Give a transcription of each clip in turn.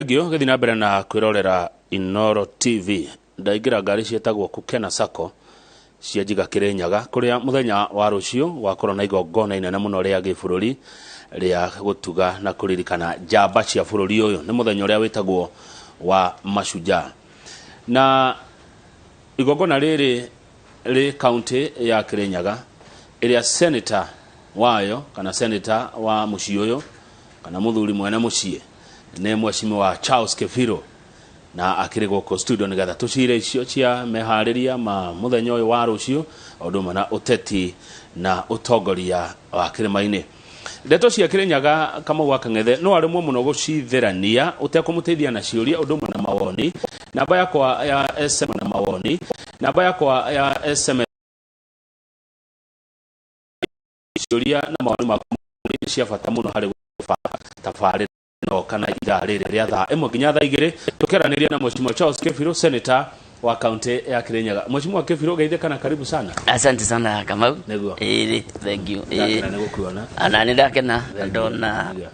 Thengiũ gĩthiĩ na mbere na kwĩrorera Inooro TV. Ndaingĩra ngari ciĩtagwo Kukena Sacco cia Njiga Kĩrĩnyaga kũrĩa mũthenya wa rũciũ gwakorwo na igongona inene mũno rĩa gĩbũrũri rĩa gũtuga na kũririkana njamba cia bũrũri ũyũ. Nĩ mũthenya ũrĩa wĩtagwo wa Mashujaa. Na igongona rĩrĩ rĩ kaunti ya Kĩrĩnyaga ĩrĩa senator wayo kana senator wa mũciĩ ũyũ kana mũthuri mwene mũciĩ nĩ mheshimiwa Charles Kebiro na akĩrĩ gũkũ studio nĩgetha tũcire icio cia meharĩria ma mũthenya ũyũ wa rũciũ o ũndũ ũmwe na ũteti na ũtongoria wa kĩrĩma-inĩ. Ndeto cia Kĩrĩnyaga Kamau wa Kang'ethe no aremwo mũno gũcitherania ũtekũmũteithia na ciũria ũndũ ũmwe na mawoni. Namba yakwa ya SMS na mawoni. Namba yakwa ya SMS ciũria na mawoni maku nĩ cia bata mũno harĩ gũbanga tabarĩra ĩno kana ithaa rĩrĩ rĩa thaa 1 nginya thaa 2 tũkĩaranĩria na Mheshimiwa Charles Kebiro, Senator wa kaunti ya Kirinyaga. Mheshimiwa Kebiro, geithĩka na karibu sana. Asante sana Kamau. Nĩguo. Ĩĩ, thank you. Ndakena nĩ gũkuona. Ana nĩ ndakena ndona Nĩguo.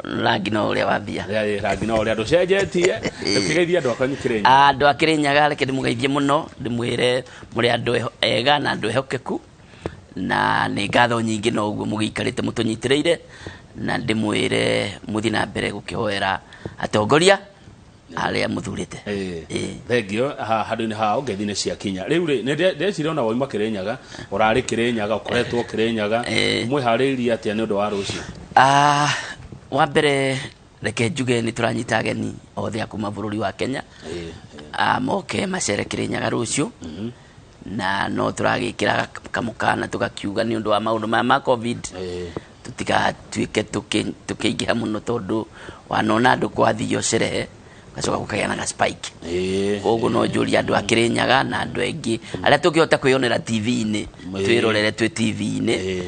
rangi no ũrĩa wambia. Rĩa rangi no ũrĩa ndũcenjetie. Ũkĩgeithia andũ akwanyu Kirinyaga. Andũ a Kirinyaga reke ndĩmũgeithie mũno, ndĩmwĩre mũrĩ andũ ega na andũ ehokeku, na nĩ ngatho nyingĩ no ũguo mũgĩikarĩte mũtũnyitĩrĩire, na ndĩmwĩre mũthiĩ na mbere gũkĩhoera atongoria arĩa mũthurĩte. Ĩĩ. Thengio handũ-inĩ ha ngeithi nĩ ciakinya. Rĩu rĩ, nĩ ndeciria ona wauma Kĩrĩnyaga, ũrarĩ Kĩrĩnyaga, ũkoretwo Kĩrĩnyaga, mwĩharĩirie atĩa nĩ ũndũ wa rũciũ? Wa mbere reke njuge nĩ tũranyita ageni othe a kuma bũrũri wa Kenya moke macere Kĩrĩnyaga rũciũ, na no tũragĩkĩra kamũkana tũgakiuga nĩ ũndũ wa maũndũ maya ma COVID tũtigatuĩke tũkĩingĩha mũno, tondũ wanona andũ kwathio cerehe gacoka gũkagĩa na ga spike. Koguo no njũrie andũ a Kĩrĩnyaga na andũ aingĩ arĩa tũngĩhota kwĩyonera TV-inĩ, twĩrorere twĩ TV-inĩ,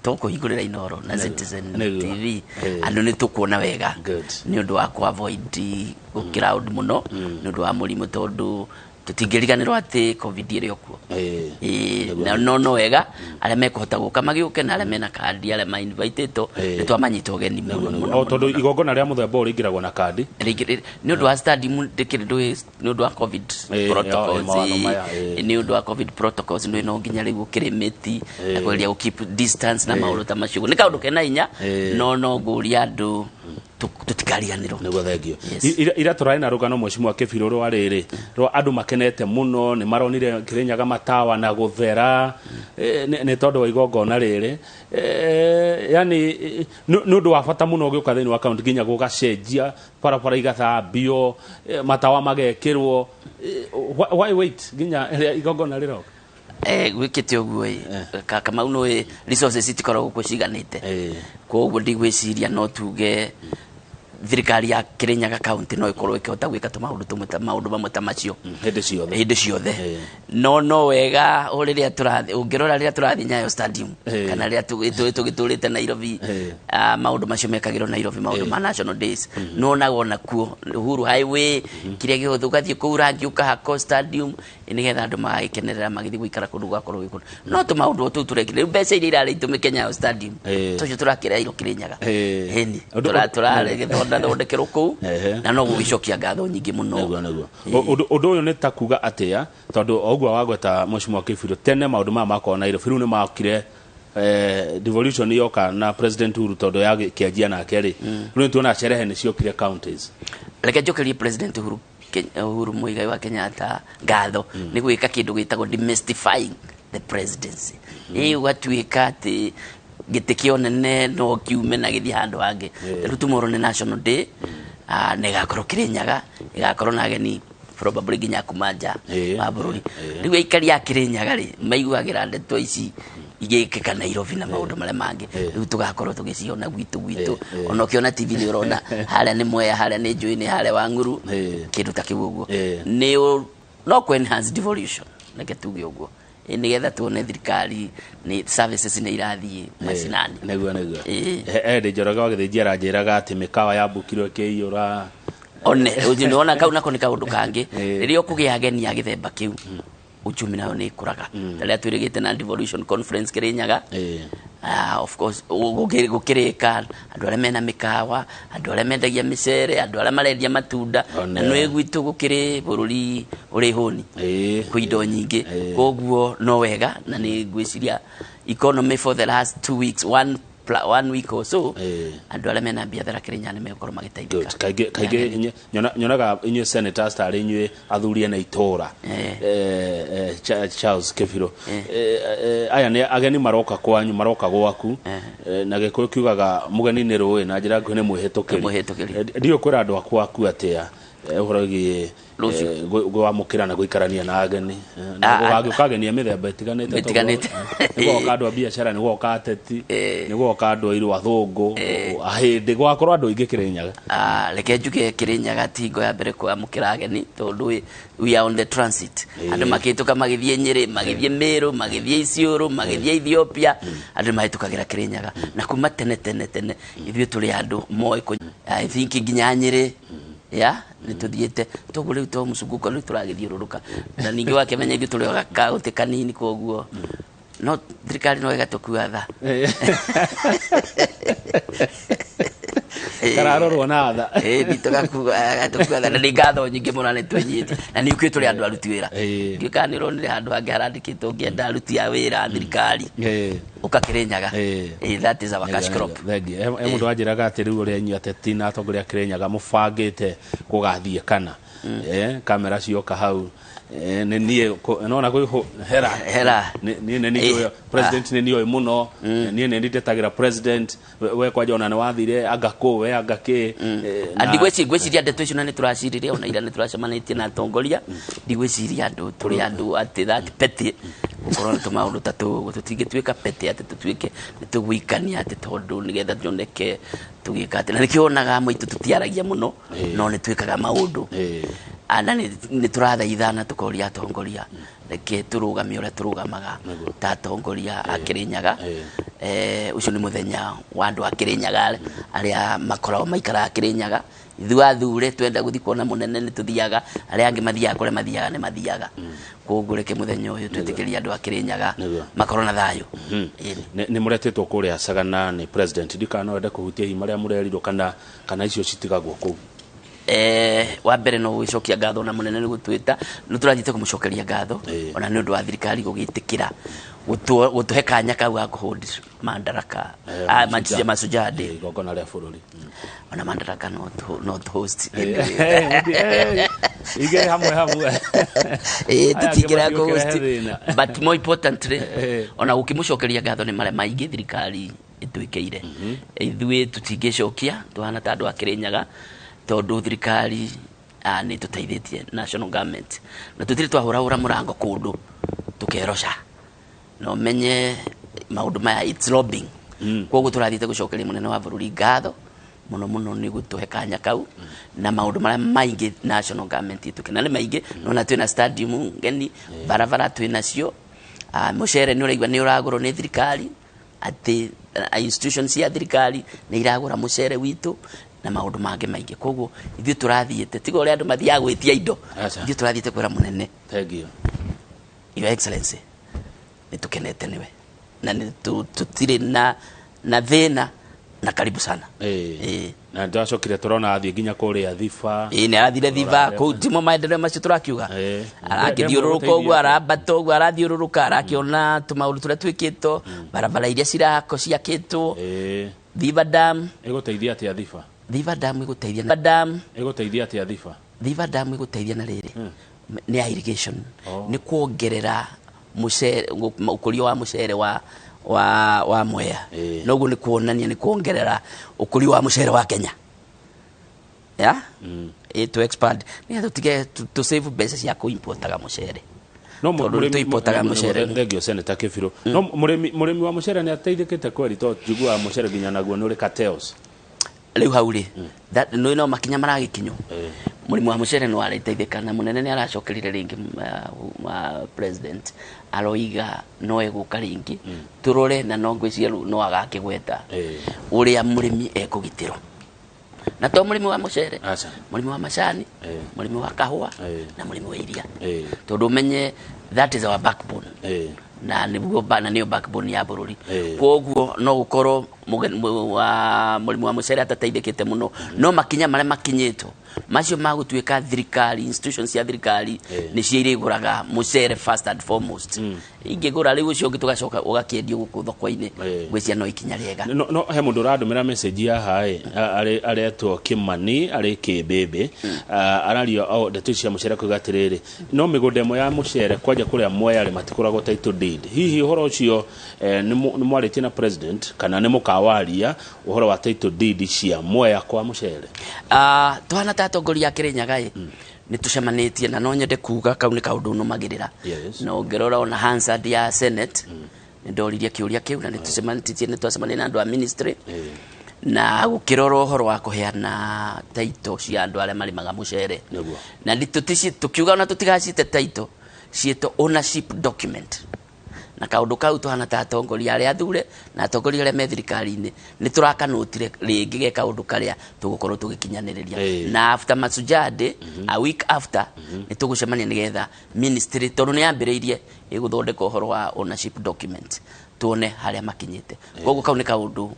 tũkũhingũrĩra Inooro na Citizen TV, andũ nĩ tũkuona wega nĩ ũndũ wa kũ avoid gũ crowd mũno nĩ ũndũ wa mũrimũ, tondũ tũtingĩriganĩrwo atĩ COVID ĩrĩ o kuo. Na no wega arĩa mekũhota gũka magĩũke, na arĩa mena kandi, arĩa ma invitĩtwo, nĩ twamanyita ũgeni mũno mũno. O tondũ igongona rĩa mũthemba ũyũ rĩingĩragwo na kandi. Nĩ ũndũ wa stadium ndĩkĩrĩ ndũĩ, nĩ ũndũ wa COVID protocols, mawatho maya, nĩ ũndũ wa COVID protocols nĩ no nginya rĩu ũkĩrĩ mĩti na kũgeria gũ keep distance na maũndũ ta macio. Nĩ kaũndũ kena hinya, no ngũria andũ tũtikariganĩrwo. Nĩguo, thengio. Ira tũrarĩ na rũgano mheshimiwa Kebiro rwa rĩrĩ rwa andũ makenete mũno nĩ maronire Kĩrĩnyaga matawa na gũthera nĩ tondũ wa igongona rĩrĩ. Yani nĩ ũndũ wa bata mũno ũgĩũka thĩinĩ wa kaunti nginya gũgacenjia barabara igathambio, matawa magekĩrwo. Why wait nginya ĩrĩa igongona rĩroka? Gwĩkĩte ũguo ĩ, Kamau, nĩ resources itikoragwo kuo ciganĩte, koguo ndigwĩciria no tuge thirikari ya Kirinyaga county no ĩkorwo ĩkĩhota gwĩka tũmaũndũ tũmwe ta maũndũ mamwe ta macio hĩndĩ ciothe. Hĩndĩ ciothe. No wega o rĩrĩa tũrathiĩ, ũngĩrora rĩrĩa tũrathiĩ Nyayo Stadium kana rĩrĩa tũgĩtũrĩte Nairobi, maũndũ macio mekagĩrwo Nairobi, maũndũ ma National Days, nĩwonaga ona kuo Uhuru Highway kĩrĩa gĩothe ũgathiĩ kũu rangi ũkahakwo stadium nĩgetha andũ magagĩkenerera magĩthiĩ gũikara kũndũ gwakorwo gwĩ kũndũ no tũmaũndũ o tũu tũrekire. Rĩu mbeca iria irarĩ itũmĩke Nyayo Stadium tũcio tũrakĩreirwo Kĩrĩnyaga. Ĩni. Tũragĩthondathondekerwo kũu na no gũgĩcokia ngatho nyingĩ mũno. Nĩguo, nĩguo. Ũndũ ũyũ nĩ ta kuga atĩa, tondũ o ũguo wagweta mheshimiwa Kebiro, tene maũndũ maya makoragwo Nairobi, rĩu nĩ makire devolution yoka na President Uhuru, tondũ yagĩkĩanjia nake rĩ, rĩu nĩ tuona sherehe nĩ ciokire counties. Reke njokerie President Uhuru Uhuru Muigai wa Kenyatta ngatho nĩ gwĩka kĩndũ gĩtagwo demystifying the presidency. Ĩ ũgatuĩka atĩ gĩtĩ kĩa ũnene no kiume na gĩthiĩ handũ hangĩ. Rĩu tomorrow nĩ National Day, na ĩgakorwo Kĩrĩnyaga, ĩgakorwo na ageni probably nginya kuma nja wa bũrũri. Rĩu aikari a Kĩrĩnyaga rĩ maiguagĩra ndeto ici igĩkĩka Nairobi na maũndũ marĩa mangĩ, rĩu tũgakorwo tũgĩciona gwitũ. Ona ũkĩona TV nĩ ũrona harĩa nĩ Mwea, harĩa nĩ Njũĩ, harĩa Wang'uru, kĩndũ ta kĩu ũguo. Nĩ no kũ enhance devolution, reke tuge ũguo. Nĩgetha tuone thirikari nĩ services nĩ irathiĩ macinani. Nĩguo. Eddie Njoroge wa Gĩthĩnji aranjĩraga atĩ mĩkawa ya mbukirwo ĩkĩiyũra. One nĩwona kau nako nĩ kaũndũ kangĩ. Rĩrĩa ũkũgĩa ageni a gĩthemba kĩu. Uchumi nayo nĩ ĩkũraga ta rĩrĩa twĩrĩgĩte na devolution conference Kĩrĩnyaga. Of course gũkĩrĩka andũ arĩa mena mĩkawa, andũ arĩa mendagia mĩcere, andũ arĩa marendia matunda. One. Na nĩ gwitũ gũkĩrĩ bũrũri ũrĩ hũni, kwĩ indo nyingĩ. Koguo no wega na nĩ ngwĩciria economy for the last 2 weeks, one week or so, andũ arĩa mena biathara Kĩrĩnyaga nĩ megũkorwo magĩteithĩka. Good. Kaingĩ kaingĩ nyonaga inyuĩ senators tarĩ inyuĩ athuri ene itũra. Charles Kĩbirũ, aya nĩ ageni maroka kwanyu, maroka gwaku. Na Gĩkũyũ kiugaga mũgeni nĩ rũĩ, na njĩra nguhĩ nĩ mwĩhĩtũkĩri. Mwĩhĩtũkĩri. Ndiũĩ kwĩra andũ aku aku atĩa ũhoro wĩgiĩ Rũciũ. gwamũkĩra na gũikarania na ageni. Na gũgagĩũka ageni a mĩthemba ĩtiganĩte. Ĩtiganĩte. Nĩ gũgoka andũ a biacara, nĩ gũgoka ateti, nĩ gũgoka andũ airũ, athũngũ, ahĩndĩ, gũgakorwo andũ aingĩ Kĩrĩnyaga. Ah, reke njuge Kĩrĩnyaga ti hingo ya mbere kwamũkĩra ageni, tondũ we are on the transit. Andũ makĩhĩtũka magĩthiĩ Nyĩrĩ, magĩthiĩ Mĩrũ, magĩthiĩ Isiũrũ, magĩthiĩ Ethiopia, andũ mahĩtũkagĩra Kĩrĩnyaga. Na kuma tene tene tene ithuĩ tũrĩ andũ moĩ I think nginya Nyĩrĩ ya nĩ tũthiĩte, toguo rĩu to mũcunguko rĩu tũragĩthiũrũrũka. Na ningĩ wakĩmenya ithuĩ tũrĩ o gakaũntĩ kanini, koguo no thirikari no ĩgatũkua tha. Kararorwo na tha. Ĩĩ, nitũgakua tha, na nĩ ngatho nyingĩ mũno nĩ twĩnyihĩtie na nĩ ũkĩũĩ tũrĩ andũ aruti wĩra. Ndiũĩ kana nĩ ũronire handũ hangĩ harandĩkĩtwo ũngĩenda aruti a wĩra a thirikari ũka Kĩrĩnyaga. Ĩĩ, that is our cash crop. Thengiũ. He mũndũ wanjĩraga atĩ rĩu ũrĩa inyuĩ ateti na atongoria a Kĩrĩnyaga mũbangĩte gũgathiĩ kana kamera cioka hau, nĩ niĩ nona kwĩ hera. Hera. Niĩ nĩ niĩ president nĩ niĩ oĩ mũno. Niĩ nĩ ndetagĩra president. We kwanja ona nĩ wathire anga kũ we anga kĩ Ndigwĩciria ndeto icio, na nĩ tũraciririe ona ira nĩ tũracemanĩtie na atongoria. Ndigwĩciria andũ tũrĩ andũ atĩ that petty gũkorwo na tũmaũndũ ta tũũ. Tũtingĩtuĩka petty atĩ tũtuĩke nĩ tũgũikania atĩ tondũ nĩgetha tuoneke tũgĩka atĩ, na nĩkĩo wonaga amwe aitũ tũtiaragia mũno, no nĩ twĩkaga maũndũ. Na nĩ tũrathaithana tũkoria atongoria, reke tũrũgame ũrĩa tũrũgamaga ta atongoria a Kĩrĩnyaga. Ũcio nĩ mũthenya wa andũ a Kĩrĩnyaga arĩa makoragwo maikaraga Kĩrĩnyaga. Ithuĩ athure twenda gũthiĩ kuona mũnene nĩ tũthiaga, arĩa angĩ mathiaga kũrĩa mathiaga nĩ mathiaga. Koguo reke mũthenya ũyũ twĩtĩkĩrie andũ a Kĩrĩnyaga makorwo na thayũ. Ĩni. Nĩ mũretĩtwo kũrĩa Sagana nĩ president, ndikana no wende kũhutia hihi marĩa mũrerirwo kana icio citigagwo kũu. Wa mbere no gũgĩcokia ngatho na mũnene nĩ gũtwĩta, nĩ tũrathiĩte kũmũcokeria ngatho ona nĩ ũndũ wa thirikari gũgĩtĩkĩra gũtũhe kanya kau ga kũhold Madaraka. Mashujaa. Mashujaa Day. Igongona rĩa bũrũri. Ona Madaraka no tũ host. Igĩrĩ hamwe hamwe. Ĩĩ, Aya tũtingĩrega angĩ kũ-host. matiũkĩre thĩna. But more importantly, ona gũkĩmũcokeria ngatho nĩ marĩa maingĩ thirikari ĩtwĩkĩire, ithuĩ tũtingĩcokia tũhana ta andũ a Kĩrĩnyaga, tondũ thirikari nĩ tũteithĩtie, national government, na tũtirĩ twahũrahũra mũrango kũndũ tũkeroca na ũmenye maũndũ maya, it's lobbying. Koguo tũrathiĩte gũcokeria mũnene wa bũrũri ngatho mũno mũno nĩ gũtũhe kanya kau na maũndũ marĩa maingĩ national government ĩtũke, na nĩ maingĩ. Nona twĩna stadium ngeni, barabara twĩ nacio. Mũcere nĩ ũraigua nĩ ũragũrwo nĩ thirikari, atĩ institutions cia thirikari nĩ iragũra mũcere witũ na maũndũ mangĩ maingĩ. Koguo ithuĩ tũrathiĩte tiga ũrĩa andũ mathiaga gwĩtia indo. Aca. Ithuĩ tũrathiĩte kwĩra mũnene, Thank you. Your Excellency, nĩ tũkenete nĩwe na nĩ tũtirĩ na thĩna, na karibu sana. Na ndacokire tũrona athiĩ nginya kũrĩa Thiba. Ĩĩ, nĩ arathire Thiba, kũu timo maendeleo macio tũrakiuga. Arakĩthiũrũrũka ũguo, arambata ũguo, arathiũrũrũka arakĩona tũmaũndũ tũrĩa twĩkĩtwo, barabara iria cirako ciakĩtwo, Thiba Dam. Ĩgũteithia atĩa Thiba? Thiba Dam ĩgũteithia na dam. Ĩgũteithia atĩa Thiba? Thiba Dam ĩgũteithia na rĩrĩ, nĩ ya irrigation, nĩ kuongerera mũcere, ũkũria wa mũcere wa Mwea. Noguo nĩ kuonania nĩ kuongerera ũkũria wa mũcere wa Kenya ya to expand nĩgetha tũtige tũ save mbeca cia kũ-importaga mũcere, No tondũ nĩ tũ-importaga mũcere. Thengio, Senator Kĩbirũ. No mũrĩmi wa mũcere nĩ ateithĩkĩte kweri, tondũ njiguaga mũcere nginya naguo nĩ ũrĩ cartels? Rĩu hau rĩ, nĩ no makinya maragĩkinywo. Mũrĩmi wa mũcere no arateithĩka, na mũnene nĩ aracokerire rĩngĩ, president aroiga no egũka rĩngĩ tũrore, na no ngwĩciria rĩu no agakĩgweta ũrĩa mũrĩmi ekũgitĩrwo. Na to mũrĩmi wa mũcere, Aca. mũrĩmi wa macani, mũrĩmi wa kahũa na mũrĩmi wa iria, tondũ ũmenye that is our backbone, na nĩguo na nĩyo backbone ya bũrũri. Koguo no gũkorwo wa mũrĩmi wa mũcere atateithĩkĩte mũno, no makinya marĩa makinyĩtwo macio ma gũtuĩka thirikari, institutions cia thirikari nĩcio irĩgũraga mũcere first and foremost, ingĩgũra rĩu ũcio ũngĩ tũgacoka ũgakĩendio gũkũ thoko-inĩ, ngwĩciria no ikinya rĩega. No he mũndũ ũrandũmĩra message haha ĩ, aretwo Kimani arĩ Kĩmbĩmbĩ. Araria o ndeto ici cia mũcere, kuga atĩrĩrĩ, no mĩgũnda ĩmwe ya mũcere kwanja kũrĩa Mwea rĩ matikoragwo title deed. Hihi ũhoro ũcio nĩ mwarĩtie na president kana nĩ mũkawaria ũhoro wa title deed cia Mwea kwa mũcere? Tũhana ta atongoria a Kĩrĩnyaga ĩ, nĩ tũcemanĩtie, na no nyende kuga kau nĩ kaũndũ nũmagĩrĩra. Na ũngĩrora ona Hansard ya Senate, nĩ ndoririe kĩũria kĩu, na nĩ tũcemanĩtie, nĩ twacemania na andũ a ministry na gũkĩrora ũhoro wa kũheana title cia andũ arĩa marĩmaga mũcere. Na nĩ tũkiuga ona tũtigacite title, ciĩtwo ownership document. Na kaũndũ kau tũhana ta atongoria arĩa athure na atongoria arĩa me thirikari-inĩ nĩ tũrakanũtire rĩngĩ ge kaũndũ karĩa tũgũkorwo tũgĩkinyanĩrĩria. Na after Mashujaa Day, a week after, nĩ tũgũcemania nĩgetha ministry, tondũ nĩ yambĩrĩirie ĩgũthondeka ũhoro wa ownership document, tuone harĩa makinyĩte. Koguo kau nĩ kaũndũ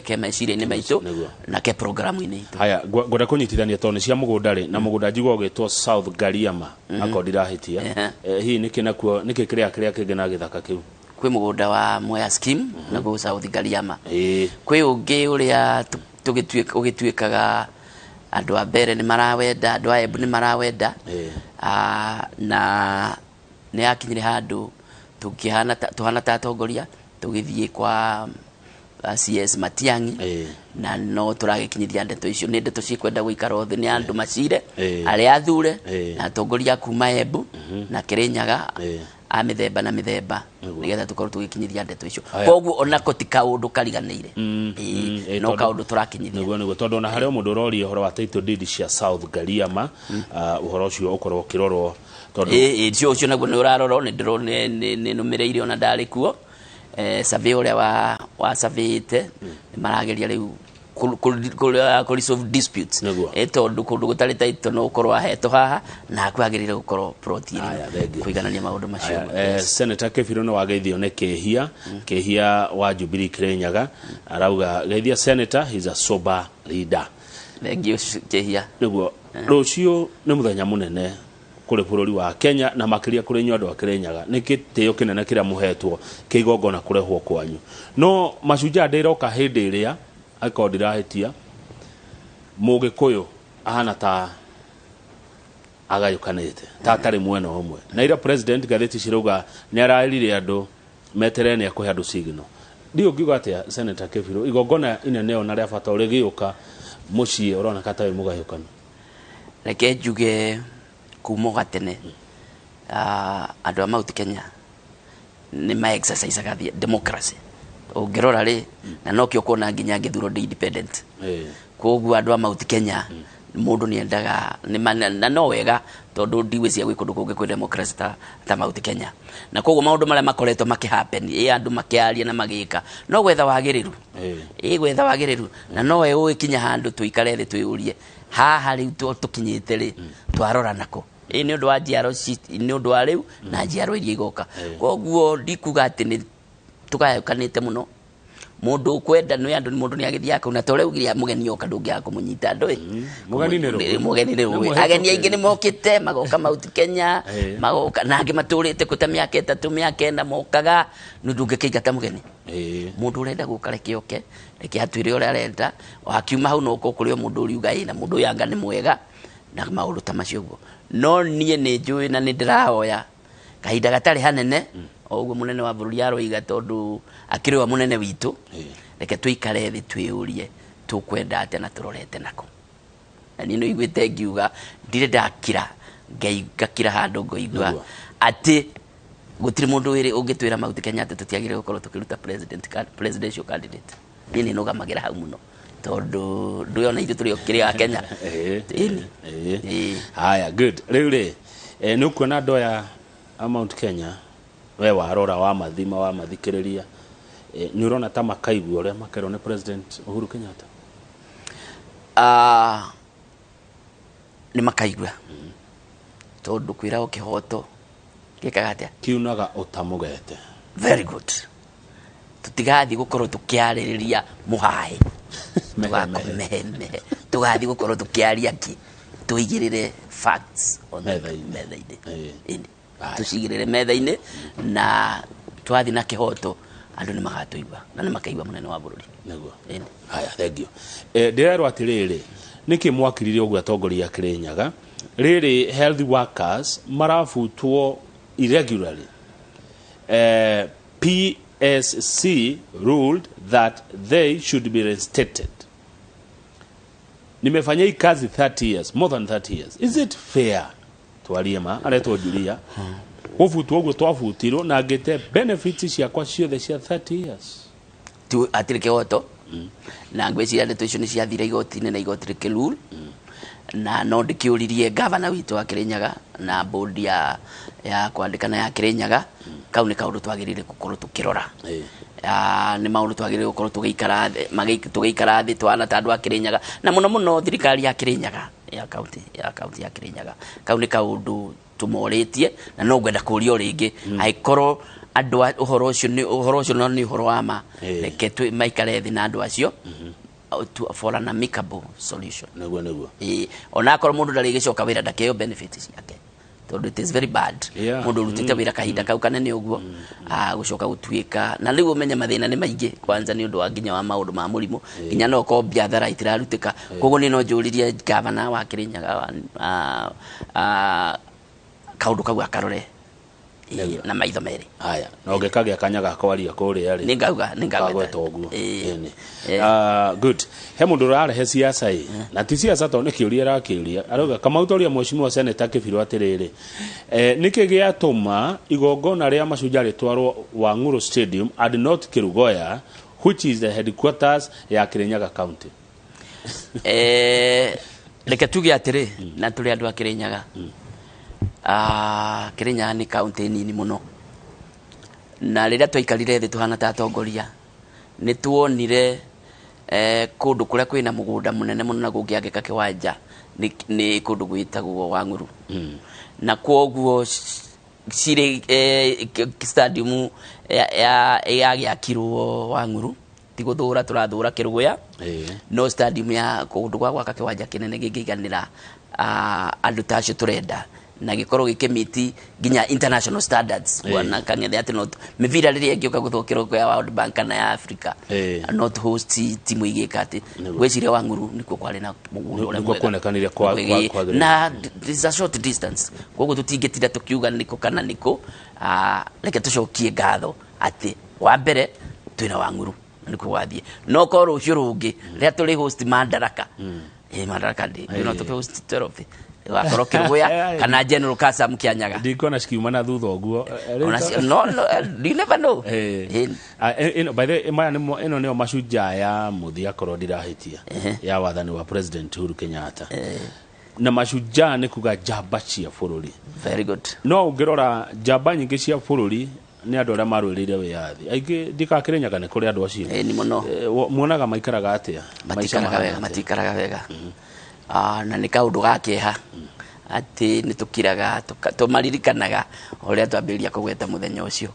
ke meciria-inĩ maitũ na ke programu-inĩ itũ. Haya, ngwenda kũnyitithania tondũ nĩ cia mũgũnda rĩ, na mũgũnda njigua ũgĩtwo South Gariama, akorwo ndirahĩtia. Hihi nĩkĩ nakuo nĩkĩ kĩrĩa kĩngĩ na gĩthaka kĩu? Kwĩ mũgũnda wa Mwea scheme naguo South Gariama. Kwĩ ũngĩ ũrĩa ũgĩtuĩkaga andũ a mbere nĩ marawenda, andũ a Embu nĩ marawenda. Na nĩ yakinyire handũ tũkĩhana tũhana ta atongoria tũgĩthiĩ kwa CS Matiang'i, na no tũragĩkinyithia ndeto icio. Nĩ ndeto cikwenda gũikara thĩ nĩ andũ macire arĩa athure na atongoria kuma Embu na Kĩrĩnyaga a mĩthemba na mĩthemba, nĩgetha tũkorwo tũgĩkinyithia ndeto icio. Koguo onako ti kaũndũ kariganĩire. No kaũndũ tũrakinyithia. Nĩguo, tondũ ona harĩ o mũndũ ũroria ũhoro wa title deed cia South Gariama, ũhoro ũcio ũkorwo ũkĩrorwo tondũ Ĩ ũcio naguo nĩ ũrarorwo, nĩ ndĩro nĩ nũmĩrĩire ona ndarĩ kuo. Survey ũrĩa wa surveyĩte nĩ marageria rĩu kũ resolve disputes. Tondũ kũndũ gũtarĩ title no ũkorwo ahetwo haha na haku hagĩrĩire gũkorwo plot ĩrĩ Aya, thank you. kũiganania maũndũ macio. Aya, Senator Kĩbirũ nĩ wageithio nĩ Kĩhia wa Jubilee Kĩrĩnyaga, arauga geithia Senator, he's a sober leader. Thank you, Kĩhia. Nĩguo, rũciũ nĩ mũthenya mũnene kũrĩ bũrũri wa Kenya na makĩria kũrĩ inyuĩ andũ a Kĩrĩnyaga. Nĩ gĩtĩo kĩnene kĩrĩa mũhetwo kĩa igongona kũrehwo kwanyu, no Mashujaa ndĩroka hĩndĩ ĩrĩa angĩkorwo ndirahĩtia Mũgĩkũyũ ahana ta agayũkanĩte ta atarĩ mwena ũmwe, na ira president, ngathĩti cirauga nĩ araĩrire andũ meterere nĩ akũhe andũ signal. Ndiũ ũngiuga atĩa, Senator Kĩbirũ, igongona inene ona rĩa bata ũrĩgĩũka mũciĩ ũroneka ta wĩ mũgayũkanu? Reke njuge kuma o gatene, andũ a Mount Kenya nĩ ma exercisaga democracy ũngĩrora rĩ, na nokĩo kuona nginya ngĩthurwo ndĩ independent. Koguo andũ a Mount Kenya mũndũ nĩ endaga na no wega, tondũ ndigwĩciria gwĩ kũndũ kũngĩ kwĩ democracy ta Mount Kenya. Na koguo maũndũ marĩa makoretwo makĩhappen, ĩ andũ makĩaria na magĩka no gwetha wagĩrĩru, ĩ gwetha wagĩrĩru, na no we ũgĩkinya handũ tũikare thĩ twĩyũrie haha rĩu tũkinyĩte rĩ, twarora nako ĩ nĩ ũndũ wa njiaro nĩ ũndũ wa rĩu na njiaro iria igoka. Koguo ndikuga atĩ nĩ tũgayũkanĩte mũno. Mũndũ ũkwenda nĩ andũ, mũndũ nĩ agĩthiaga kũu, na ta ũrĩa ugire mũgeni oka ndũngĩaga kũmũnyita ndũĩ. Mũgeni nĩ rũĩ. Mũgeni nĩ rũĩ. Nĩ mũhetũke. Ageni aingĩ nĩ mokĩte magoka Mount Kenya, magoka na angĩ matũrĩte kũ ta mĩaka 3, mĩaka 4 mokaga, nĩ ndũngĩkĩingata mũgeni. Mũndũ ũrenda gũka reke oke, reke atwĩre ũrĩa arenda, akiuma hau no ũkorwo kũrĩ o mũndũ ũriuga ĩ na mũndũ ũyũ anga nĩ mwega na maũndũ ta macio ũguo. No niĩ nĩ njũĩ na nĩ ndĩrahoya kahinda gatarĩ hanene o ũguo mũnene wa bũrũri aroiga, tondũ akĩrĩ we mũnene witũ, reke tũikare thĩ twĩyũrie tũkwenda atĩa na tũrorete nako. Na niĩ nĩ ũiguĩte ngiuga ndirĩ ndakira Ngai ngakira handũ ngoigua atĩ gũtirĩ mũndũ wĩrĩ ũngĩtwĩra Mount Kenya atĩ tũtiagĩrĩire gũkorwo tũkĩruta presidential candidate. Niĩ nĩ nũgamagĩra hau mũno tondũ ndũĩ ona ithuĩ tũrĩ o kĩrĩ a Kenya. Ĩni. Haya, good. Rĩu rĩ, nĩ ũkuona andũ aya a Mount Kenya, we warora wa mathima wa mathikĩrĩria, nĩ ũrona ta makaigua ũrĩa makerwo nĩ President Uhuru Kenyatta? Nĩ makaigua tondũ kwĩragwo kĩhoto gĩkaga atĩa? Kiunaga ũtamũgete. Very good. Tũtigathiĩ gũkorwo tũkĩarĩrĩria mũhaĩ. Mehe, mehe. Mehe mehe. Tũgathiĩ gũkorwo tũkĩaria kĩ tũigĩrĩre facts on the Metha-inĩ. metha-inĩ. Ĩĩ. Ĩni. Haya. Tũcigĩrĩre metha-inĩ na twathiĩ na kĩhoto andũ nĩ magatũigua na nĩ makaigua mũnene wa bũrũri. Nĩguo. Ĩni. Haya, thank you. Ndĩrerwo atĩrĩrĩ, nĩkĩ mwakirire ũguo atongoria a Kĩrĩnyaga rĩrĩ health workers marabutwo irregularly? PSC ruled that they should be reinstated. Nimefanya hii kazi 30 years, more than 30 years. Is it fair? Twarie ma, aretwo Julia. Gũbutwo ũguo twabutirwo na ngĩte benefits ciakwa ciothe cia 30 years. Tu hatirĩ kĩhoto na ngwĩciria ndeto icio nĩ ciathire igoti-inĩ na igoti rĩkĩrule, na no ndĩkĩũririe gavana witũ wa Kĩrĩnyaga na board ya kwandĩkana ya Kĩrĩnyaga. Kau nĩ kaũndũ twagĩrĩire gũkorwo tũkĩrora. Nĩ maũndũ twagĩrĩire gũkorwo tũgĩikara thĩ tũgĩikara thĩ twana ta andũ a Kĩrĩnyaga na mũno mũno thirikari ya Kĩrĩnyaga, ya kaunti ya Kĩrĩnyaga. Kau nĩ kaũndũ tũmorĩtie na no ngwenda kũria o rĩngĩ angĩkorwo andũ ũhoro ũcio nĩ ũhoro ũcio no nĩ ũhoro wa ma. Reke maikare thĩ na andũ acio for an amicable solution. Nĩguo. Ĩĩ, onakorwo mũndũ ndarĩgĩcoka wĩra ndakeo benefit ciake tondũ it is very bad mũndũ ũrutĩte wĩra kahinda kau kanene ũguo gũcoka gũtuĩka na rĩu ũmenye mathĩna nĩ maingĩ, kwanza nĩ ũndũ wa nginya wa maũndũ ma mũrimũ, nginya no korwo biathara itirarutĩka. Koguo niĩ no njũririe gavana wa Kĩrĩnyaga kaũndũ kau akarore, Nĩguo. na maitho merĩ. Haya, na ũngĩkagĩa kanya ga kwaria kũrĩa rĩ, Nĩ ngauga, nĩ ngagweta. Kagweta ũguo. Ĩĩ. Ĩni. Ĩĩ. Good. He mũndũ ũrarehe siasa ĩ na ti siasa tondũ nĩ kĩũria arakĩũria. Arauga Kamau toria mheshimiwa Senator Kĩbirũ atĩrĩrĩ, nĩkĩ gĩatũma igongona rĩa Mashujaa rĩtwarwo Wang'ũrũ Stadium and not Kĩrugoya, which is the headquarters ya Kirinyaga County? Reke tuge atĩrĩ, na tũrĩ andũ a Kĩrĩnyaga. Kĩrĩnyaga nĩ kaunti nini mũno na rĩrĩa twaikarire thĩ tũhana ta atongoria nĩ tuonire kũndũ kũrĩa kwĩna mũgũnda mũnene mũno na kũngĩangĩka kĩwanja nĩ kũndũ gwĩtagwo Wang'ũrũ, na kwoguo cirĩ stadium yagĩakirwo Wang'ũrũ. Ti gũthũra tũrathũra Kĩrũgũya, no stadium ya kũndũ gwa gwaka kĩwanja kĩnene gĩngĩiganĩra andũ ta acio tũrenda na gĩkorwo gĩkĩmiti nginya international standards, kuona kang'ethe atĩ no mĩbira rĩrĩa ĩngĩũka gũthũkĩrwo ya World Bank kana ya Africa no host timu igĩka atĩ. Ngwĩciria Wang'ũrũ nĩkuo kwarĩ na mũgũnda ũrĩa Nĩkuo mwega. kuonekanire kwagĩrĩire. Na it's a short distance, koguo tũtingĩtinda tũkiuga nĩkũ kana nĩkũ. Reke tũcokie ngatho atĩ wa mbere twĩna Wang'ũrũ na nĩkuo gwathiĩ, no korwo rũciũ rũngĩ rĩrĩa tũrĩ host Madaraka, Madaraka Day, no tũkĩ host 12 wakorwo Kĩrũgũya kana General Kasam Kĩanyaga. Ndikuona cikiuma na thutha ũguo. Ona no, you never know. Ĩno, by the way, maya nĩmo ĩno nĩyo Mashujaa ya mũthia korwo ndirahĩtia ya wathani wa President Uhuru Kenyatta, na Mashujaa nĩ kuga njamba cia bũrũri. Very good. No ũngĩrora njamba nyingĩ cia bũrũri nĩ andũ arĩa marũĩrĩire wĩyathi aingĩ ndikakĩrĩnyaga nĩ kũrĩ andũ acio. Nĩ mũno. Muonaga maikaraga atĩa? Maica Matikaraga mahana wega. atĩa? Matikaraga wega. Na nĩ kaũndũ ga kĩeha atĩ nĩ tũkiraga tũmaririkanaga o rĩrĩa twambĩrĩria kũgweta mũthenya ũcio,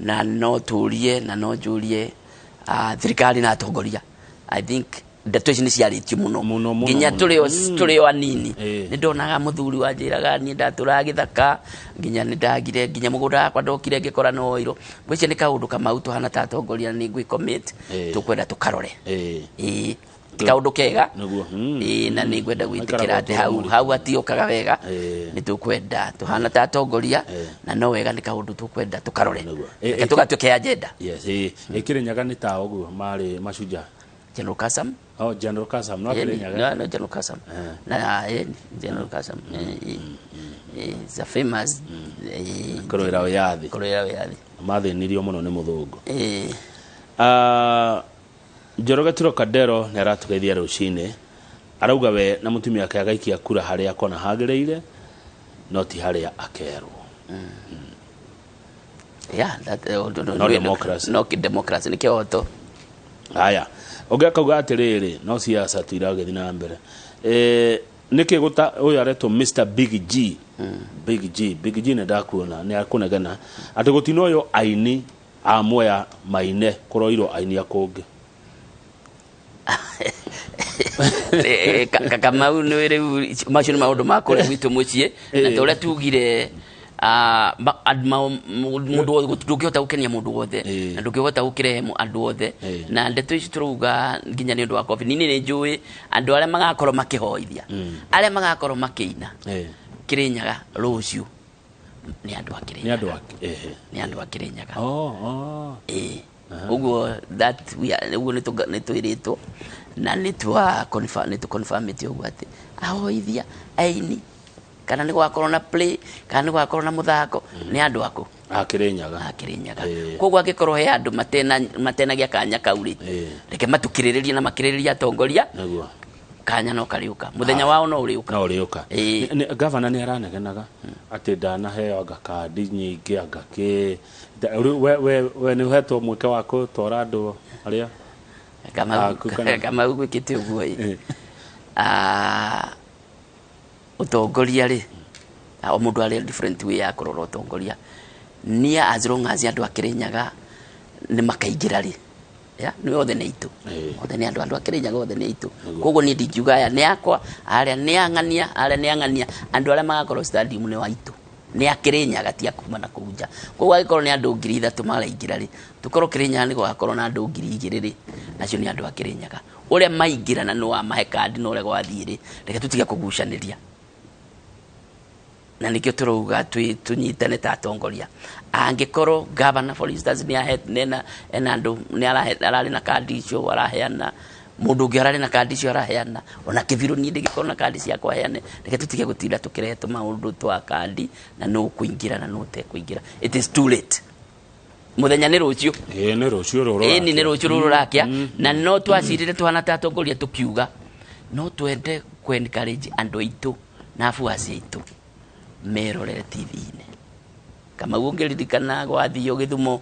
na no tũrie na no njũrie thirikari na atongoria. I think ndeto ici nĩ ciarĩtio mũno Mũno, mũno, nginya mũno. tũrĩ o anini. Nĩ ndonaga mũthuri wanjĩraga niĩ ndatũraga gĩthaka nginya nĩ ndagire nginya mũgũnda wakwa ndokire ngĩkora no woirwo. Ngwĩciria nĩ kaũndũ Kamau tũhana ta atongoria na nĩ ngwĩ-commit tũkwenda tũkarore. Ĩĩ, ti kaũndũ kega. Nĩguo. Ĩĩ, na nĩ ngwenda gwĩtĩkĩra Maikaraga atĩ ũtũũro hau mũritũ. hau hatiũkaga wega. Nĩ tũkwenda tũhana ta atongoria na no wega nĩ kaũndũ tũkwenda tũkarore. Nĩguo. Reke tũgatuĩke agenda. Yes, Kĩrĩnyaga nĩ ta ũguo marĩ Mashujaa. General Kasam. Oh, General Kasam no Ĩni, Kĩrĩnyaga. No, General Kasam na ĩni, General Kasam is a famous Kũrũĩra wĩyathi. Kũrũĩra wĩyathi. Mathĩnirio mũno nĩ mũthũngũ. Njoroge Trocadero nĩ aratũgeithia rũcinĩ, arauga we na mũtumia wake agaikia kura harĩa akona hagĩrĩire no ti harĩa akerwo. Yeah, that, No democracy. No democracy nĩ kĩhoto. Haya, ũngĩ akauga atĩrĩrĩ, no siasa tu iragĩthiĩ na mbere. Nĩkĩ gũta ũyũ aretwo Mr Big G, Big G, Big G, nĩ ndakuona nĩ akũnegena atĩ gũtinoywo aini a Mwea maine, kũroirwo aini a kũngĩ. Kamau, nĩ rĩu macio nĩ maũndũ ma kũrĩa gwitũ mũciĩ, na ta ũrĩa tugire, mũndũ wothe, ndũngĩhota gũkenia mũndũ wothe na ndũngĩhota gũkĩrehe andũ othe. Na ndeto ici tũrauga nginya nĩ ũndũ wa COVID. Niĩ nĩ njũĩ andũ arĩa magakorwo makĩhoithia, arĩa magakorwo makĩina Kĩrĩnyaga rũciũ nĩ andũ a Nĩ Kĩrĩnyaga. Andũ a ehe. Nĩ andũ a Kĩrĩnyaga. Oh. Ĩĩ, ũguo that we are, ũguo nĩ twĩrĩtwo na nĩ twa confirm, nĩ tũ-confirmĩte ũguo atĩ ahoithia, aini, kana nĩ gwakorwo na play, kana nĩ gwakorwo na mũthako, nĩ andũ akũ? A Kĩrĩnyaga. A Kĩrĩnyaga. Koguo angĩkorwo he andũ matena matenagia kanya kau rĩ, reke matukĩrĩrĩrie na makĩrĩrĩrie atongoria. Nĩguo. Kanya no karĩũka, mũthenya wao no ũrĩũka. No ũrĩũka. Gavana nĩ aranegenaga atĩ ndanaheo anga kandi nyingĩ, anga kĩ. Rĩu we nĩ ũhetwo mweke wa gũtwara andũ arĩa Kamau. Aku kana- Kamau, gwĩkĩte ũguo ĩ. Ũtongoria rĩ, o mũndũ arĩ different way ya kũrora ũtongoria. Niĩ as long as andũ a Kĩrĩnyaga nĩ makaingĩra rĩ, ya nĩ othe nĩ aitũ. Othe nĩ andũ a Kĩrĩnyaga, othe nĩ aitũ. Koguo niĩ ndingiuga aya nĩ akwa, arĩa nĩ ang'ania, arĩa nĩ ang'ania. Andũ arĩa magakorwo stadium nĩ waitũ, nĩ a Kĩrĩnyaga, ti a kuma na kũu nja. Koguo angĩkorwo nĩ andũ 3000 maraingĩra rĩ, tũkorwo Kĩrĩnyaga nĩ gũgakorwo na andũ 2000 rĩ, acio nĩ andũ a Kĩrĩnyaga. Ũrĩa maingĩra na nĩ wamahe kandi na ũrĩa gwathiĩ rĩ, reke tũtige kũgucanĩria, na nĩkĩo tũrauga tũnyitane ta atongoria. Angĩkorwo governor, for instance, nĩ ahe nena ena andũ nĩ ararĩ na kandi icio araheana, mũndũ ũngĩ ararĩ na kandi icio araheana, ona kĩbirũ niĩ ndĩngĩkorwo na kandi ciakwa heane. Reke tũtige gũtinda tũkĩrehe tũmaũndũ twa kandi na nũ kũingĩra na nũ ũtekũingĩra. It is too late, mũthenya nĩ rũciũ. Ĩĩ, nĩ rũciũ rũrũ. Ĩni, nĩ rũciũ rũrũ rũrakĩa, na no twacirire tuhana ta atongoria tũkiuga no twende kũ encourage andũ aitũ na abuaci aitũ merorere TV-inĩ. Kamau, ũngĩririkana gwathio Gĩthumo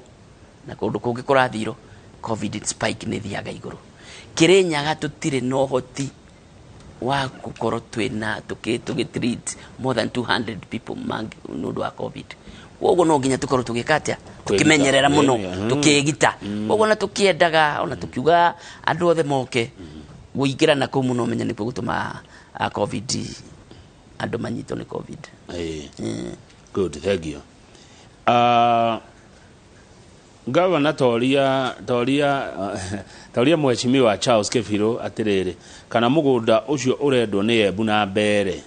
na kũndũ kũngĩ kũrathirwo, COVID spike nĩ thiaga igũrũ. Kĩrĩnyaga tũtirĩ na ũhoti wa gũkorwo twĩna tũgĩ treat more than 200 people nĩ ũndũ wa COVID. Koguo no nginya tũkorwo tũgĩka atĩa? Tũkĩmenyerera mũno, tũkĩgita. Koguo na tũkĩendaga ona tũkiuga andũ othe moke gũingĩra na kũu mũno, menya nĩkuo gũtũma COVID, andũ manyitwo nĩ COVID. Good, thank you. Gavana, toria mheshimiwa Charles Kĩbirũ atĩrĩrĩ, kana mũgũnda ũcio ũrendwo nĩ Embu na Mbere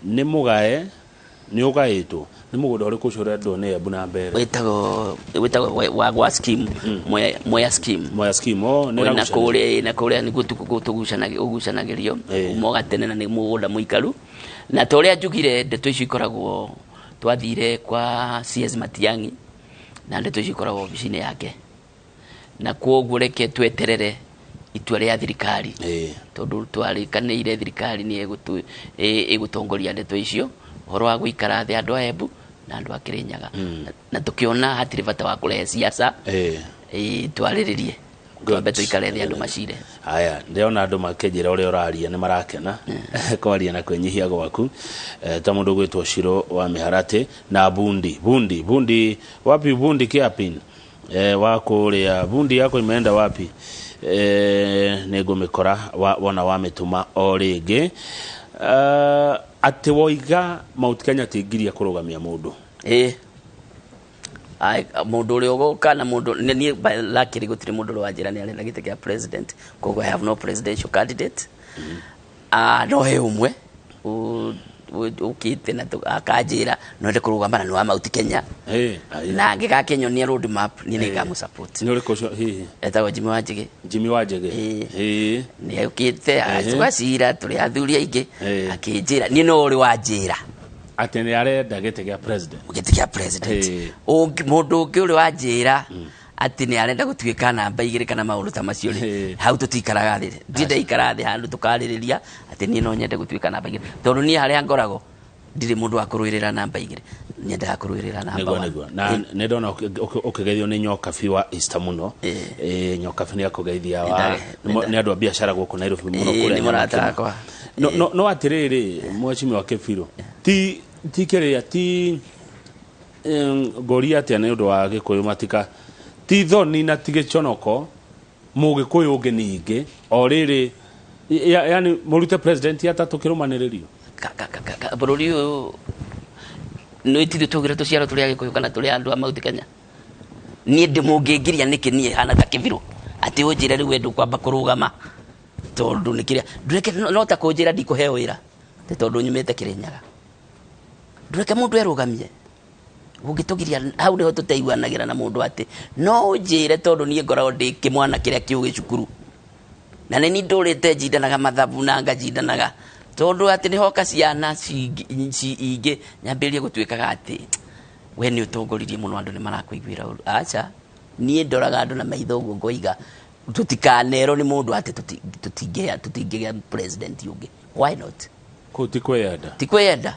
nĩ mũgae, nĩ ũgaĩtwo? Nĩ mũgũnda ũrĩkũ ũcio ũrendwo nĩ Embu na Mbere? Wĩtagwo wa gwa scheme, Mwea scheme. Mwea scheme, oh, nĩ na ĩragucania. Kũrĩa nĩguo tũgucanagĩrio kuma o gatene, na nĩ mũgũnda mũikaru. Na ta ũrĩa njugire, ndeto icio ikoragwo, twathire kwa CS Matiang'i na ndeto icio ikoragwo obici-inĩ yake, na kwoguo reke tweterere itua rĩa thirikari, tondũ twarĩkanĩire thirikari nĩ ĩgũtongoria ndeto icio, ũhoro wa gũikara thĩ andũ a Embu na andũ a Kĩrĩnyaga, na tũkĩona hatirĩ bata wa kũrehe siasa. Twarĩrĩrie. Good. Twambe tũikare thĩ andũ macire. Haya, ndĩrona andũ makĩnjĩra ũrĩa ũraria nĩ marakena kwaria na kwĩnyihia gwaku. Ta mũndũ gwĩtwo Ciro wa Mĩharatĩ na Bundi Bundi Bundi, wapi Bundi Kiapin, wa kũrĩa Bundi yako imeenda wapi? Nĩ ngũmĩkora wona wamĩtũma o rĩngĩ. Atĩ woiga Mount Kenya ti ngiria kũrũgamia mũndũ. Ĩĩ. Ai, mũndũ ũrĩa ũgũka na mũndũ niĩ by luckily gũtirĩ mũndũ ũrĩa wanjĩra nĩ arenda gĩtĩ kĩa president, koguo I have no presidential candidate. No he ũmwe ũkĩte na akanjĩra no ende kũrũgama na nĩ wa Mount Kenya. Ai. Na angĩgakĩnyonia road map, niĩ nĩ ngamũ-support. Nĩ ũrĩkũ ũcio hihi? Etagwo Jimmy Wanjigi. Jimmy Wanjigi. Nĩ okĩte tũgacira, tũrĩ athuri aingĩ, akĩnjĩra niĩ no ũrĩ wanjĩra atĩ nĩ arenda gĩtĩ gĩa president. Gĩtĩ kĩa president. Mũndũ ũngĩ ũrĩ wanjĩra atĩ nĩ arenda gũtuĩka namba 2 kana maũndũ ta macio rĩ, hau tũtikaraga thĩ. Ndirĩ ndaikara thĩ handũ tũkarĩrĩria atĩ niĩ no nyende gũtuĩka namba 2, tondũ niĩ harĩa ngoragwo ndirĩ mũndũ wa kũrũĩrĩra namba 2. Nyendaga kũrũĩrĩra namba Nĩguo. one. Nĩguo, na nĩ ndona ũkĩgeithio nĩ Nyokabi wa Easter mũno. Nyokabi nĩ akũgeithia wa nĩ andũ a biacara gũkũ Nairobi mũno. Kũrĩa Nĩ mũrata Nyamakima. wakwa. No atĩrĩrĩ, mheshimiwa Kĩbirũ, ti kĩrĩa ti ngũria atĩa nĩ ũndũ wa Gĩkũyũ matika ti thoni na ti gĩconoko Mũgĩkũyũ ũngĩ ningĩ o rĩrĩ yani mũrute president atatũ kĩrũmanĩrĩrio? Bũrũri ũyũ nĩ ithuĩ twaugire tũciarwo tũrĩ Agĩkũyũ kana tũrĩ andũ a Mount Kenya. Niĩ ndĩ mũngĩngiria nĩkĩ niĩ hana ta Kĩbirũ atĩ ũnjĩre rĩu we ndũkwamba kũrũgama tondũ nĩ kĩrĩa ndũreke no ta kũnjĩra ndikũheo wĩra nĩ tondũ nyumĩte Kĩrĩnyaga. Ndũreke mũndũ erũgamie. Ũngĩtũgiria hau nĩho tũtaiguanagĩra na mũndũ atĩ no ũnjĩre tondũ niĩ ngoragwo ndĩ kĩmwana kĩrĩa kĩũgĩ cukuru na nĩ niĩ ndũrĩte njindanaga mathabu na ngajindanaga tondũ atĩ nĩ hoka ciana ingĩ nyambĩrĩrie gũtuĩkaga atĩ we nĩ ũtongoririe mũno, andũ nĩ marakũiguĩra ũru. Aca, niĩ ndoraga andũ na maitho ũguo ngoiga tũtikanerwo nĩ mũndũ atĩ tũtingĩgĩa president ũngĩ. Why not? Kũu ti kwĩyenda? Ti kwĩyenda,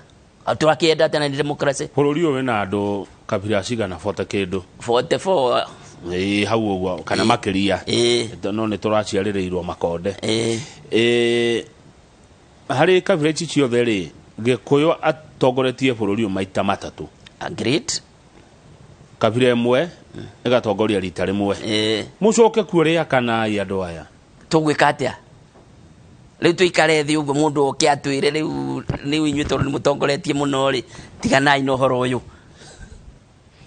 tũrakĩenda atĩa na nĩ democracy? Bũrũri ũyũ wĩna andũ kabira cigana 40 kĩndũ? 44. Ĩĩ, hau ũguo kana makĩria. No nĩ tũraciarĩrĩirwo makonde. Harĩ kabira ici ciothe rĩ, Gĩkũyũ atongoretie bũrũri ũyũ maita matatũ. Great. Kabira ĩmwe ĩgatongoria rita rĩmwe. Mũcoke kuo rĩa kana andũ aya. Tũgwĩka atĩa rĩu? Tũikare thĩ ũguo mũndũ oke atwĩre rĩu rĩu inyuĩ tondũ nĩ mũtongoretie mũno rĩ, tiganai na ũhoro ũyũ.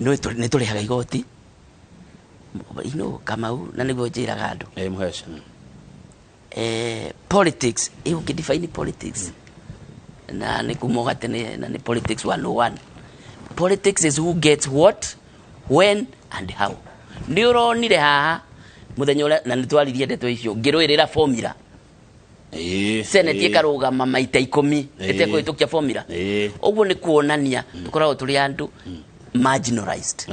Nĩ tũrĩhaga igoti ino Kamau, na nĩguo njĩraga andũ. Ĩ mũhece. Politics, ũngĩ define politics na nĩ kuma gatene na nĩ politics 101. Politics is who gets what, when and how. Nĩ ũronire haha mũthenya ũrĩa na nĩ twaririe ndeto icio ngĩrũĩrĩra formula. Senate ĩkarũgama maita 10 ĩtekũhĩtũkia formula. Ũguo nĩ kuonania tũkoragwo tũrĩ andũ marginalized.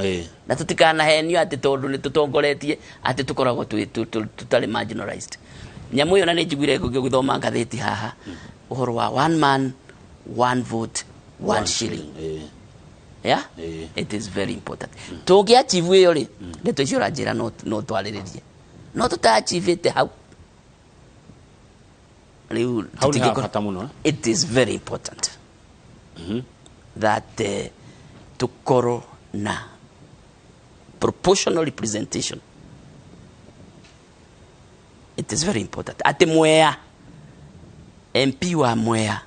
Na tũtikanahenio atĩ tondũ nĩ tũtongoretie atĩ tũkoragwo tũtarĩ marginalized. Nyamũ ĩyo na nĩ njiguire ngĩthoma ngathĩti haha ũhoro wa one man, one vote, one shilling. Yeah. It is very important. Tũngĩ achieve ĩyo rĩ, ndeto icio ũranjĩra no twarĩrĩrie, no tũta-achievĩte hau rĩu Hau nĩ ha tũtingĩkorwo- bata mũno, eh? It is very important that tukorwo na proportional representation. It is very important atĩ Mwea, MP wa Mwea,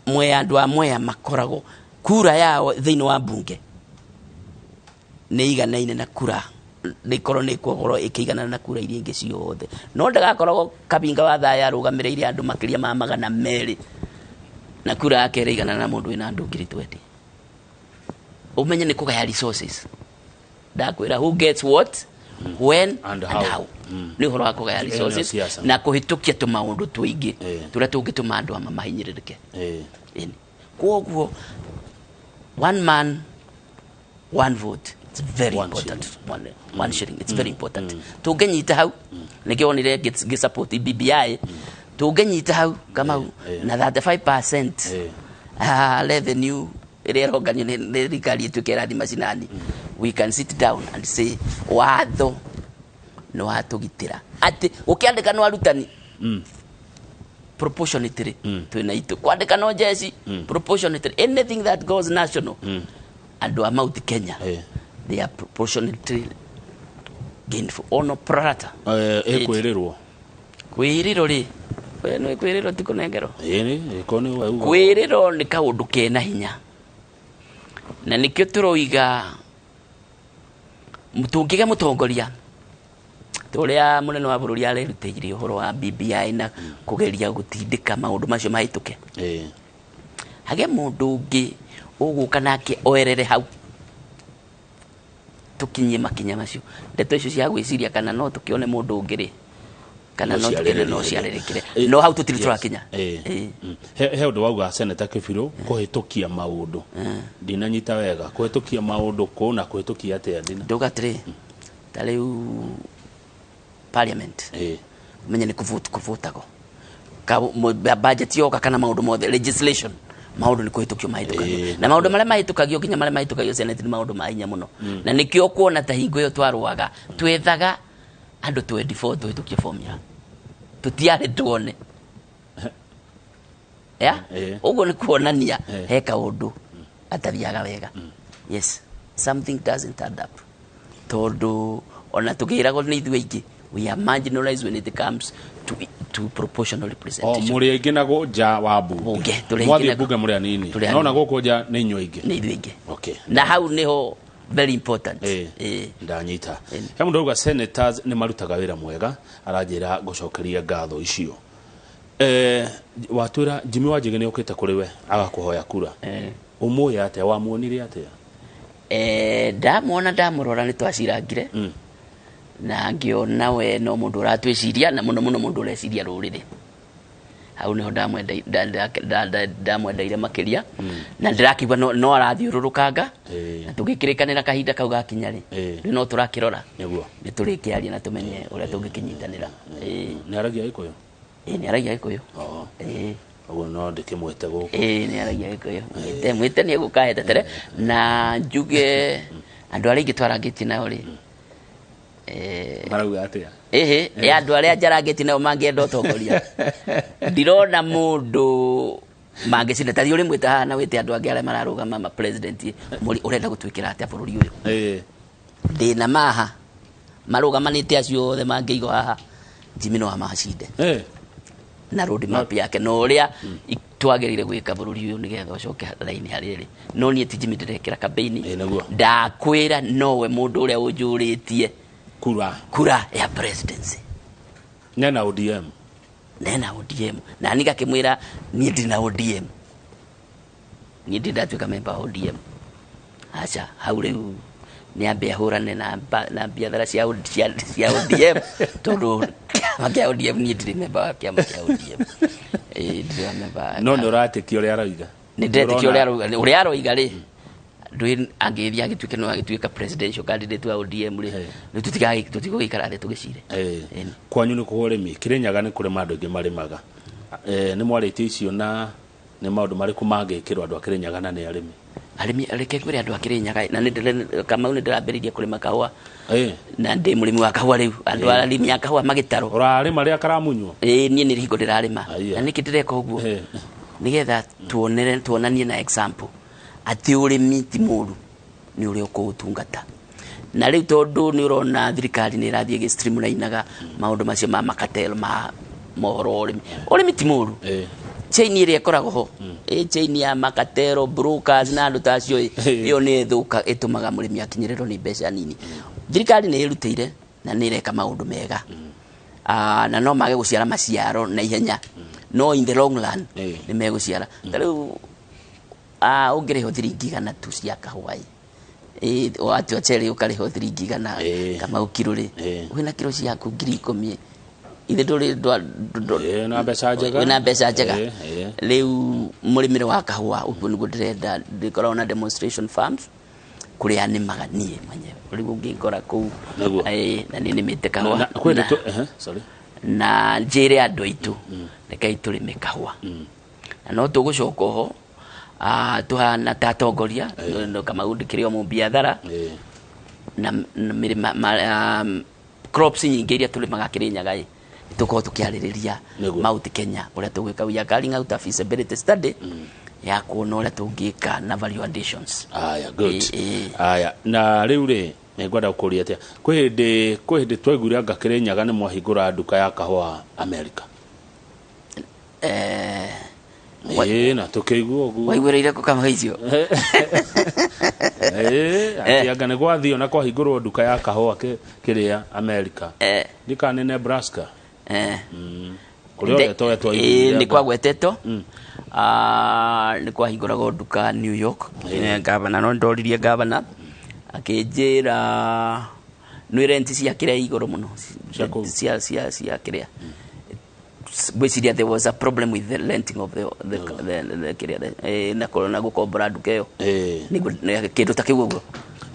Mwea, andũ a Mwea makoragwo kura yao thĩinĩ wa mbunge nĩ iganaine na kura nĩ ikorwo nĩ ĩkorwo ĩkĩiganana na kura iria ingĩ ciothe, no ndagakoragwo Kabinga wa Thaya arũgamĩrĩire andũ makĩria ma 200 na kura yake ĩrĩiganana na mũndũ wĩna andũ 20,000. Ũmenye nĩ kũgaya resources. Ndakwĩra who gets what, when and and how. How. Nĩ ũhoro wa kũgaya Ĩyo nĩyo resources siasa. na kũhĩtũkia tũmaũndũ tũingĩ tũrĩa tũngĩtũma andũ ama mahinyĩrĩrĩke. Ĩni. Kwoguo one man, one vote, it's very One important. One shilling, it's very important. Tũngĩnyita hau nĩkĩo wonire ngĩ support BBI. Tũngĩnyita hau, Kamau, na 35% revenue ĩrĩa ĩronganio nĩ thirikari ĩtuĩke ĩrathiĩ macinani, we can sit down and say watho nĩ watũgitĩra atĩ gũkĩandĩka no arutani proportionately twĩna itũ kwandĩka no jeshi proportionately, anything that goes national, andũ a Mount Kenya they are proportionately gainful ono prorata. Ĩkwĩrĩrwo. Kwĩrĩrwo rĩ, we nĩ kwĩrĩrwo ti kũnengerwo. Ĩĩ, ĩko nĩ wauga. Kwĩrĩrwo nĩ kaũndũ kena hinya na nĩkĩo tũroiga tũngĩgĩa mũtongoria ta ũrĩa mũnene wa bũrũri arerutĩire ũhoro wa BBI na kũgeria gũtindĩka maũndũ macio mahĩtũke, hage mũndũ ũngĩ ũgũka nake oerere hau tũkinyie makinya macio. Ndeto icio cia gwĩciria kana no tũkĩone mũndũ ũngĩ rĩ, kana no tũkĩone no ciarĩrĩkĩre, no hau tũtirĩ tũrakinya. He ũndũ wauga, Senator Kĩbirũ, kũhĩtũkia maũndũ. Ndinanyita wega kũhĩtũkia maũndũ kũ na kũhĩtũkia atĩa ndina. Ndauga atĩrĩ, ta rĩu parliament, menye nĩ kũvotagwo budget yoka kana maũndũ mothe, legislation Maũndũ nĩ kũhĩtũkio mahĩtũkagio. Na maũndũ marĩa mahĩtũkagio, nginya marĩa mahĩtũkagio Senate, nĩ maũndũ ma hinya mũno, na nĩkĩo kuona ta hingo ĩyo twarũaga twethaga andũ 24 tũhĩtũkie formula, tũtiarĩ tuone ya. Ũguo nĩ kuonania he kaũndũ gatathiaga wega. Yes, something doesn't add up, tondũ ona tũkĩragwo nĩ ithuĩ aingĩ, we are marginalized when it comes to proportional O representation. Mũrĩ aingĩ na nja wa mbunge. Bunge, tũrĩ aingĩ. Mwathiĩ na mbunge mũrĩ anini. Tũrĩ No na anini. gũkũ nja nĩ inyuĩ aingĩ. Nĩ ithuĩ aingĩ. Na hau niho very important. Ndanyita. He mũndũ auga senators nĩ marutaga wĩra mwega, aranjĩra ngũcokeria ngatho icio. Watwĩra Jimmy Wanjigi nĩ okĩte kũrĩ we agakũhoya kura. Ũmũĩ atĩa? Wamuonire atĩa? Ndamwona, ndamũrora, nĩ twacirangire na ngĩona we no mũndũ ũratwĩciria, na mũno mũno mũndũ ũreciria rũrĩrĩ. Hau niho ndamwendeire makĩria, na ndĩrakĩigua no arathiũrũrũkanga na tũgĩkĩrĩkanĩra kahinda kau gakinya rĩ, rĩu no tũrakĩrora nĩ tũrĩkĩaria na tũmenye ũrĩa tũngĩkĩnyitanĩra. Nĩ aragia Gĩkũyũ? Ĩĩ, nĩ aragia Gĩkũyũ. Oh. Ũguo no ndĩkĩmwĩte gũkũ. Ĩĩ, nĩ aragia Gĩkũyũ. Mwĩte, mwĩte, nĩ egũkahetetere na njuge andũ arĩa aingĩ twarangĩtie nao rĩ, Marauga atĩa? Ĩhĩ, ĩ andũ arĩa njarangĩtie nao mangĩenda ũtongoria, ndirona mũndũ mangĩcinda. Ta thiĩ ũrĩmwĩta haha na wĩte andũ angĩ arĩa mararũgama ma president, mũri ũrenda gũtwĩkĩra atĩa bũrũri ũyũ? Ndĩna maha marũgamanĩte acio othe mangĩigwo haha, Jimmy no amacinde na road map yake na ũrĩa twagĩrĩire gwĩka bũrũri ũyũ nĩgetha ũcoke raini harĩrĩ. No niĩ ti Jimmy ndĩrekĩra campaign. Nĩguo. Ndakwĩra nowe mũndũ ũrĩa ũnjũrĩtie kura kura ya presidency. Nena ODM. Nena ODM, na niĩ ngakĩmwĩra niĩ ndĩ na ODM, niĩ ndĩ ndatuĩka member wa ODM. Aca, hau rĩu nĩ ambe ahũrane na biathara cia ODM, tondũ kĩama kĩa ODM, niĩ ndirĩ member wa kĩama kĩa ODM. Ĩĩ, ndirĩ wa member wa No nĩ ũratĩkia ũrĩa aroiga? Nĩ ndĩretĩkia ũrĩa aroiga. Ũrĩa aroiga rĩ, ndwĩ angĩthiĩ agĩtuĩke no agĩtuĩka presidential candidate wa ODM rĩ, rĩu tũtigũgĩikara thĩ tũgĩcire. Ĩni. Kwanyu nĩ kũhwo ũrĩmi? Kĩrĩnyaga nĩ kũrĩma andũ aingĩ marĩmaga. Nĩ mwarĩtie icio, na nĩ maũndũ marĩkũ mangĩkĩrwo andũ a Kĩrĩnyaga na nĩ arĩmi? Arĩmi, reke ngwĩre, andũ a Kĩrĩnyaga, na nĩ Kamau, nĩ ndĩrambĩrĩirie kũrĩma kahũa na ndĩ mũrĩmi wa kahũa rĩu. Andũ arĩmi a kahũa magĩtarwo. Ũrarĩma rĩa karamunywo? Ĩĩ, niĩ nĩ hingo ndĩrarĩma. Aya. Na nĩkĩ ndĩreka ũguo? Nĩgetha tuonere, tuonanie na example atĩ ũrĩmi ti mũru, nĩ ũrĩa ũkũũtungata. Na rĩu tondũ nĩ ũrona thirikari nĩ ĩrathiĩ ĩgĩ streamlinaga maũndũ macio ma makatel ma mohoro wa ũrĩmi, ũrĩmi ti mũru. Chain ĩrĩa ĩkoragwo ho, ĩ chain ya makatero, brokers na andũ ta acio ĩ, ĩyo nĩ ĩthũka, ĩtũmaga mũrĩmi akinyĩrĩrwo nĩ mbeca nini. Thirikari nĩ ĩrutĩire na nĩ ĩreka maũndũ mega. Na no mage gũciara maciaro na ihenya, no in the long run nĩ megũciara. Ta rĩu ũngĩrĩhwo thiringi 100 tu cia kahũa ĩ, watua cherry ũkarĩhwo thiringi 100, Kamau, kiro rĩ, wĩna kiro ciaku 10,000, ithe ndũrĩ Na mbeca njega. Wĩna mbeca njega. Rĩu mũrĩmĩre wa kahũa ũguo nĩguo ndĩrenda. Ndĩkoragwo na demonstration farms kũrĩa nĩmaga niĩ mwenyewe, rĩu ũngĩngora kũu. Nĩguo. Na nĩ nĩmĩte kahũa. Na kwĩ ndeto, ehe, sorry. Na njĩre andũ aitũ, rekei tũrĩme kahũa, na no tũgũcoka oho, tuhana ta atongoria. No Kamau ndĩkĩrĩ o mũbiathara na mĩrĩma crops nyingĩ iria tũrĩmaga Kĩrĩnyaga ĩ, tũkorwo tũkĩarĩrĩria Mount Kenya ũrĩa tũgwĩka. We are carrying out a feasibility study ya kuona ũrĩa tũngĩka na value additions. Aya, good. Ĩ. Aya, na rĩu rĩ, nĩ ngwenda gũkũria atĩa, kwĩ hĩndĩ twaiguire anga Kĩrĩnyaga nĩ mwahingũra nduka ya kahũa America? Ĩĩ, na tũkĩigua ũguo. Waiguĩrĩire kũ kama icio? Ĩĩ, atĩ anga nĩ gwathio na kwahingũrwo nduka ya kahũa kĩrĩa America. Ndikana nĩ Nebraska. Kũrĩa ũrĩa twaiguire. Ĩĩ, nĩ kwagwetetwo. Nĩ kwahingũragwo nduka New York. Gavana, no ndoririe gavana akĩnjĩra nĩ rent cia kĩrĩa igũrũ mũno. Cia kũu? Cia kĩrĩa, ngwĩciria there was a problem with the renting of the kĩrĩa na gũkombora nduka ĩyo. Nĩguo kĩndũ ta kĩu ũguo.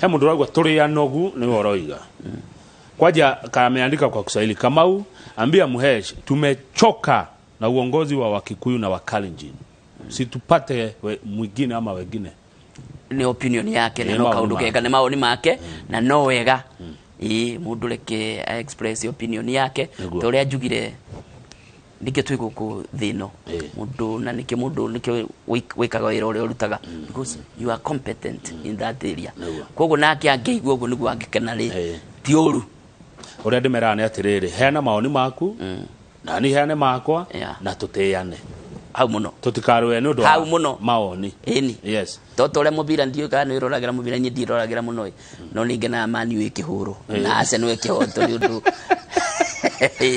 He mũndũ ũrauga tũrĩ anogu, nĩwe ũroiga kwaja kameandika kwa Kiswahili: "Kamau, ambia Muhesh tumechoka na uongozi wa Wakikuyu na Wakalenjin." Situpate mwingine ama wengine. Nĩ opinion yake na Nĩ no maũndũ kaũndũ make. Kega nĩ mawoni make na no wega ĩ mũndũ reke a express opinion yake. Nĩguo. Ta ũrĩa njugire, nĩkĩo twĩ gũkũ thĩ ĩno. Mũndũ na nĩkĩo mũndũ nĩkĩo wĩkaga wĩra ũrĩa ũrutaga, because you are competent in that area. Koguo nake angĩigua ũguo nĩguo angĩkena rĩ, ti ũru. Ũrĩa ndĩmeraga nĩ atĩrĩrĩ, heana mawoni maku na niĩ heane makwa na tũtĩane. Hau mũno. Tũtikarũe nĩ ũndũ wa Hau mũno. mawoni. Ĩni. Yes. Toto ũrĩa mũbira, ndiũĩ kana nĩ ũroragĩra mũbira, niĩ ndiroragĩra mũno ĩ, no nĩ ngenaga Man U ĩkĩhũrwo na Arsenal ĩkĩhotwo nĩ ũndũ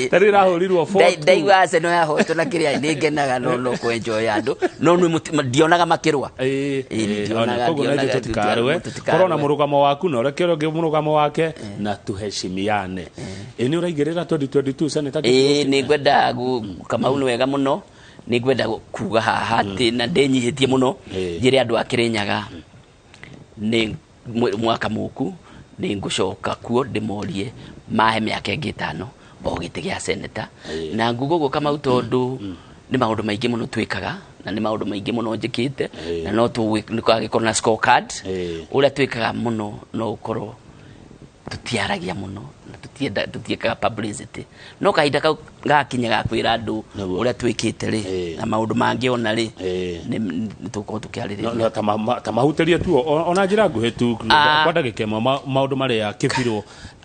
Ta rĩu ĩrahũrirwo 4-2. Ndaigua Arsenal yahotwo na kĩrĩa nĩ ngenaga, no kwenjoy andũ no nĩ ndionaga makĩrũa. Ĩĩ, ndionaga- Koguo na ithuĩ ndionaga- tũtikarũe. tũtikarũe. Korwo na mũrũgamo waku na ũreke ũrĩa ũngĩ mũrũgamo wake na tuheshimiane. Ĩ nĩ ũraigĩrĩra 2022 Senator? Ĩĩ, nĩ ngwenda Kamau, nĩ wega mũno, nĩ ngwenda kuga haha atĩ na ndĩnyihĩtie mũno, njĩre andũ a Kĩrĩnyaga nĩ mwaka mũku nĩ ngũcoka kuo ndĩmorie mahe mĩaka ĩngĩ 5 o gĩtĩ gĩa seneta. Na nguga ũguo, Kamau, tondũ nĩ maũndũ maingĩ mũno twĩkaga na nĩ maũndũ maingĩ mũno njĩkĩte na no nĩ kwagĩkorwo na scorecard ũrĩa twĩkaga mũno, no ũkorwo tutiaragia mũno na tutienda tutiĩkaga publicity, no kahinda kau gakinya ga kwĩra andũ ũrĩa twĩkĩte rĩ na maũndũ mangĩ ona rĩ, nĩ tũgũkorwo tũkĩarĩrĩria. No, ta mahutĩrie tu ona njĩra nguhĩ tu kwa ndagĩka ĩmwe, maũndũ marĩa Kĩbirũ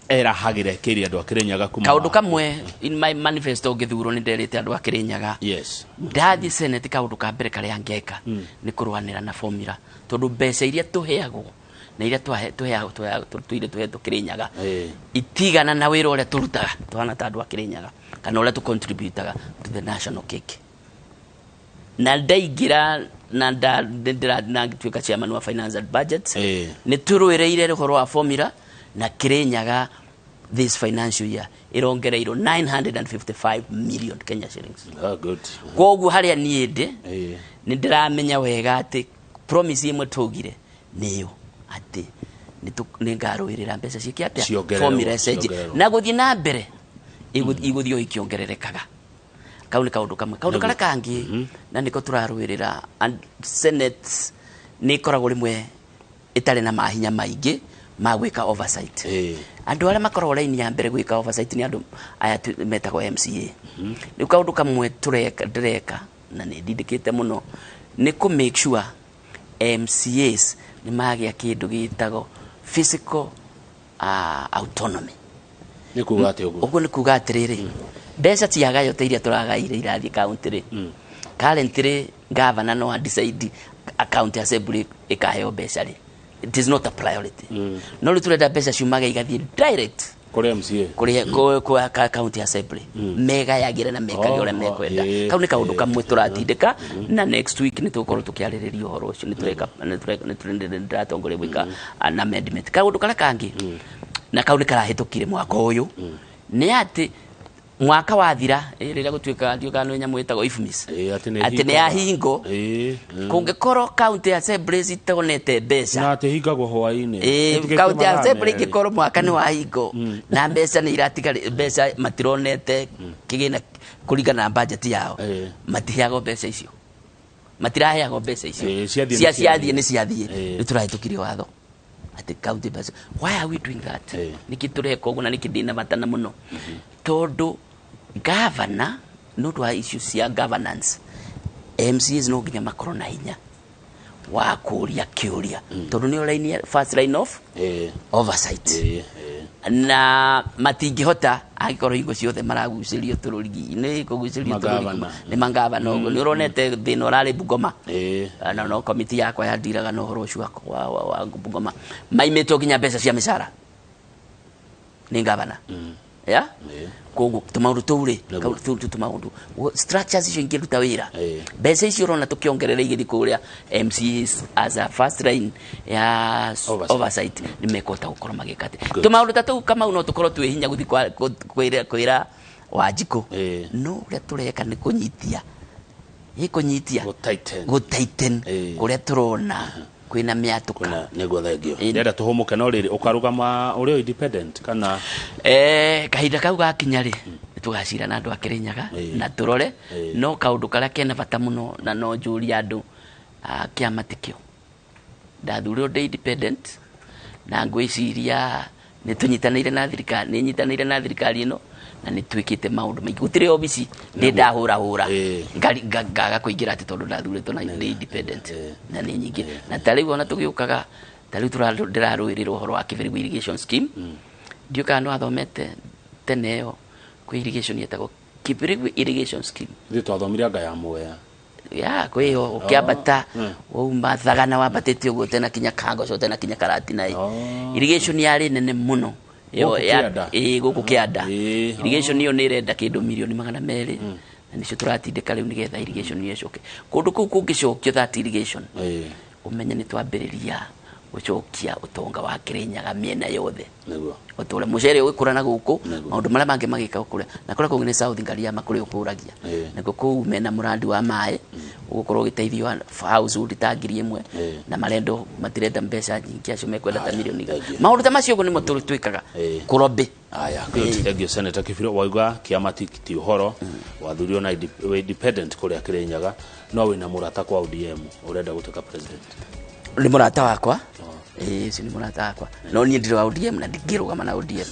erahagĩre kĩrĩ andũ a Kĩrĩnyaga kuma Kaũndũ kamwe, in my manifesto ngĩthurwo nĩ nderĩte andũ a Kĩrĩnyaga ndathiĩ senate, kaũndũ ka mbere karĩa ngeka nĩ kũrũanĩra na formula, tondũ mbeca iria tũheagwo na iria tũheagwo tũire tũhetwo Kĩrĩnyaga itigana na wĩra ũrĩa tũrutaga tũhana ta andũ a Kĩrĩnyaga kana ũrĩa tũcontributaga to the national cake. Na ndaingĩra na na ngĩtuĩka chairman wa finance and budget, nĩ tũrũĩrĩire ũhoro wa formula na Kĩrĩnyaga this financial year ĩrongereirwo 955 million Kenya shillings. Ah, good. Koguo harĩa niĩ ndĩ, nĩ ndĩramenya wega atĩ promise ĩmwe tũgire nĩyo atĩ nĩ ngarũĩrĩra mbeca ciĩke atĩa? Ciongererwo, Formula ĩcenjie ciongererwo. Na gũthiĩ na mbere igũthiĩ o ikĩongererekaga. Kau nĩ kaũndũ kamwe. Kaũndũ karĩa kangĩ na nĩko tũrarũĩrĩra, and senate nĩ ĩkoragwo rĩmwe ĩtarĩ na mahinya maingĩ ma gwĩka oversight. Andũ arĩa makoragwo raini ya mbere gwĩka oversight nĩ andũ aya metagwo MCA. Rĩu kaũndũ kamwe tũreka, ndĩreka na nĩ ndindĩkĩte mũno, nĩ kũ make sure MCAs nĩ magĩa kĩndũ gĩtagwo physical autonomy. Nĩ kuga atĩ ũguo? Ũguo nĩ kuga atĩrĩrĩ, mbeca ciagayo ta iria tũragaire irathiĩ kaunti rĩ, currently governor no decide a county assembly ĩkaheo mbeca rĩ. It is not a priority. No rĩu tũrenda mbeca ciumage igathiĩ direct kũrĩ MCA. Kũrĩ county assembly, megayagĩre na mekage ũrĩa mekwenda. Kau nĩ kaũndũ kamwe tũratindĩka, na next week nĩ tũgũkorwo tũkĩarĩrĩria ũhoro ũcio. Nĩ tũreka nĩ ndĩratongoria gwĩka an amendment. Kaũndũ karĩa kangĩ na kau nĩ karahĩtũkire mwaka ũyũ nĩ atĩ mwaka wathira, rĩrĩa gũtuĩka, ndiũĩ kana nĩ nyamũ ĩtagwo IFMIS, Atĩ nĩ atĩ nĩ ĩhingaga. yahingo, kũngĩkorwo county assemblies itonete mbeca, na atĩ hingagwo hwaĩ-inĩ. Ĩtigĩtie county mathaa assembly 2. ingĩkorwo mwaka nĩ wahingo na mbeca nĩ iratigari, mbeca matironete kĩgĩna kũringana na budget yao, matiheagwo mbeca icio, matiraheagwo mbeca icio. Ciathiĩ cia nĩ ciathiĩ ciathiĩ. Nĩ ciathiĩ. Rĩu tũrahĩtũkirie watho atĩ county mbeca. Why are we doing that? Nĩkĩ tũreka ũguo na nĩkĩ ndĩna bata na mũno? Tondũ governor, nĩ ũndũ wa issue cia governance, MCAs no nginya makorwo na hinya wa kũria kĩũria, tondũ nĩo line first line of oversight, na matingĩhota angĩkorwo hingo ciothe maragucĩrio tũrũrigi nĩ kũgucĩrio tũrũrigi. Magavana. Nĩ mangavana. Ũguo nĩ ũronete thĩna ũrarĩ Bungoma. Na no komiti yakwa yandiraga na ũhoro ũcio wa Bungoma, maimĩtwo nginya mbeca cia mĩcara nĩ gavana ya. Koguo tũmaũndũ tũu rĩ, tũu tu tũmaũndũ structures icio ingĩruta wĩra, mbeca icio ũrona tũkĩongerera igĩthiĩ kũrĩa MCAs as a first line ya oversight. Oversight nĩ mekũhota gũkorwo magĩka atĩ Good. tũmaũndũ ta tũu, Kamau, no tũkorwo twĩ hinya gũthiĩ kwĩra Wanjikũ, no ũrĩa tũreka nĩ kũnyitia, ĩ kũnyitia. Gũ-tighten. Gũ-tighten kũrĩa tũrona kwĩna mĩatũka. Kuna nĩguo, thengio. Ndĩrenda tũhũmũke, no rĩrĩ, ũkarũgama ũrĩ o independent kana? Kahinda kau gakinya rĩ, nĩ Tũgacira na andũ a Kĩrĩnyaga na tũrore. No kaũndũ karĩa kena bata mũno na no njũrie andũ, kĩama tikĩo ndathurirwo ndĩ independent, na ngwĩciria nĩ tũnyitanĩire na thirikari, nĩ nyitanĩire na thirikari ĩno na nĩ twĩkĩte maũndũ maingĩ. Gũtirĩ obici ndĩ ndahũrahũra ngaga kũingĩra atĩ tondũ ndathurĩtwo na ndĩ independent. Na nĩ nyingĩ, na ta rĩu ona tũgĩũkaga, ta rĩu ndĩrarũĩrĩra ũhoro wa Kĩbĩrĩgũ irrigation scheme. Ndiũĩ kana nĩ wathomete tene ĩyo kwĩ irrigation yetagwo Kĩbĩrĩgũ irrigation scheme. Ithuĩ twathomire anga ya Mwea. Ya, kwĩyo ũkĩambata wauma Thagana wambatĩte ũguo tena kinya Kangoco, tena kinya Karatina ĩ. Irrigation yarĩ nene mũno. Ĩyo Gũkũ kĩanda? Ĩĩ, gũkũ kĩanda. Irrigation ĩyo nĩ ĩrenda kĩndũ mirioni 200, na nĩcio tũratindĩka rĩu nĩgetha irrigation ĩyo ĩcoke kũndũ kũu. Kũngĩcokio that irrigation, ũmenye nĩ twambĩrĩria gũcokia ũtonga wa Kĩrĩnyaga mĩena yothe. Ũtũre mũcere ũgĩkũra na gũkũ, maũndũ marĩa mangĩ magĩka kũrĩa na kũrĩa kũngĩ nĩ South Ngariama kũrĩa ũkũragia. Nakuo kũu mena mũrandi wa maĩ ũgũkorwo ũgĩteithio household ta 1000, na marendo matirenda mbeca nyingĩ, acio mekwenda ta mirioni 100. Thank you. Maũndũ ta macio ũguo nĩmo twĩkaga kũrobĩ. Aya, good, thank you, Senator Kibiro. Wauga kĩama ti ũhoro wathurirwo na wĩ independent kũrĩa Kĩrĩnyaga, no wĩna mũrata kwa ODM ũrenda gũtuĩka president. Nĩ mũrata wakwa, ĩĩ, ũcio nĩ mũrata wakwa, no niĩ ndirĩ wa ODM na ndingĩrũgama na ODM.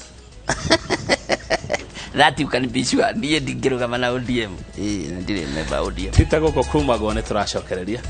That you can be sure, niĩ ndingĩrũgama na ODM. Ĩĩ, na ndirĩ member ODM. Tita gũkũ kumagwo nĩ tũracokereria.